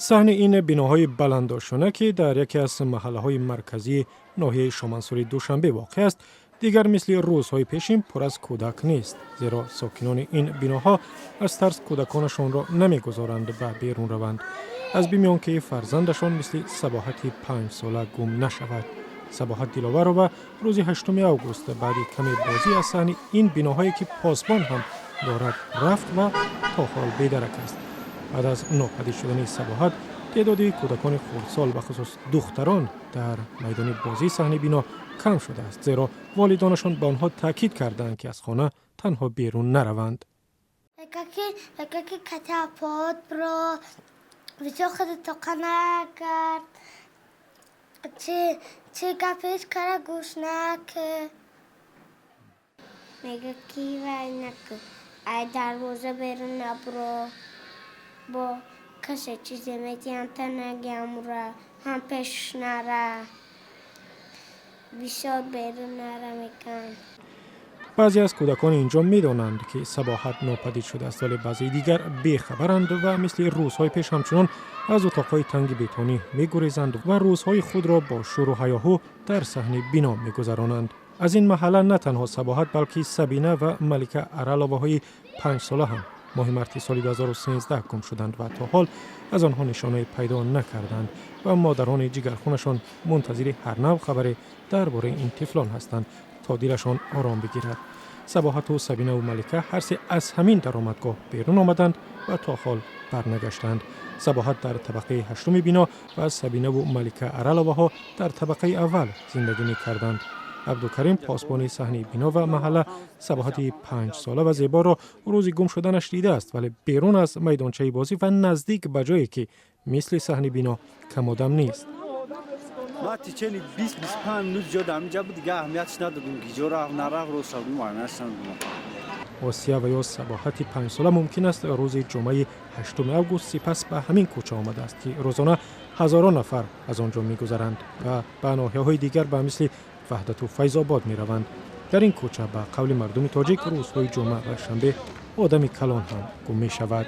Саҳни ин биноҳои баландошёна, ки дар яке аз маҳаллаҳои марказии ноҳияи Шомансури Душанбе воқеъ аст, дигар мисли рӯзҳои пешин пур аз кӯдак нест, зеро сокинони ин биноҳо аз тарс кӯдаконашонро намегузоранд ба берун раванд, аз бими он ки фарзандашон мисли Сабоҳати 5-сола гум нашавад. Сабоҳат Диловарова рӯзи 8 август баъди каме бозӣ аз саҳни ин биноҳое, ки посбон ҳам дорад, рафт ва то ҳол бедарак аст. Баъд аз нопадид шудани Сабоҳат теъдоди кӯдакони хурдсол, бахусус духтарон, дар майдони бозии саҳни бино кам шудааст, зеро волидонашон ба онҳо таъкид карданд, ки аз хона танҳо берун нараванд. Каки катапот бро бисёр худ тоқа накард, чи гапеш кара гӯш наки, мега ки вай наку, ай дарвоза берун набро, бо касе чизе медиҳам, та нагиамура, ҳам пеш нара, бисёр берун нара мекан. Баъзе аз кӯдакони инҷо медонанд, ки Сабоҳат нопадид шудааст, вале баъзеи дигар бехабаранд ва мисли рӯзҳои пеш ҳамчунон аз утоқҳои танги бетонӣ мегурезанд ва рӯзҳои худро бо шӯру ҳаёҳу дар саҳни бино мегузаронанд. Аз ин маҳалла на танҳо Сабоҳат, балки Сабина ва Малика Араловаҳои 5-сола ҳам моҳи марти соли 2013 гум шуданд ва то ҳол аз онҳо нишонае пайдо накарданд ва модарони ҷигархунашон мунтазири ҳар нав хабаре дар бораи ин тифлон ҳастанд, то дилашон ором бигирад. Сабоҳату Сабинаву Малика ҳар се аз ҳамин даромадгоҳ берун омаданд ва то ҳол барнагаштанд. Сабоҳат дар табақаи ҳаштуми бино ва Сабинаву Малика Араловаҳо дар табақаи аввал зиндагӣ мекарданд. Абдукарим, посбони саҳни бино ва маҳалла, Сабоҳати 5-сола ва зеборо рӯзи гум шуданаш дидааст, вале берун аз майдончаи бозӣ ва наздик ба ҷое, ки мисли саҳни бино камодам нест. Ма течение 20-25 минут ҷо дар ҳаминҷа буд, дига аҳамиятш надодум, ки ҷо рафт, нарафт, рост рафт, аҳамиятш надодум. Осия ва ё Сабоҳати 5-сола мумкин аст рӯзи ҷумъаи 8 август сипас ба ҳамин кӯча омадааст, ки рӯзона ҳазорон нафар аз он ҷо мегузаранд ва ба ноҳияҳои дигар, ба мисли Ваҳдату Файзобод, мераванд. Дар ин кӯча, ба қавли мардуми тоҷик, рӯзҳои ҷумъа ва шанбе одами калон ҳам гум мешавад.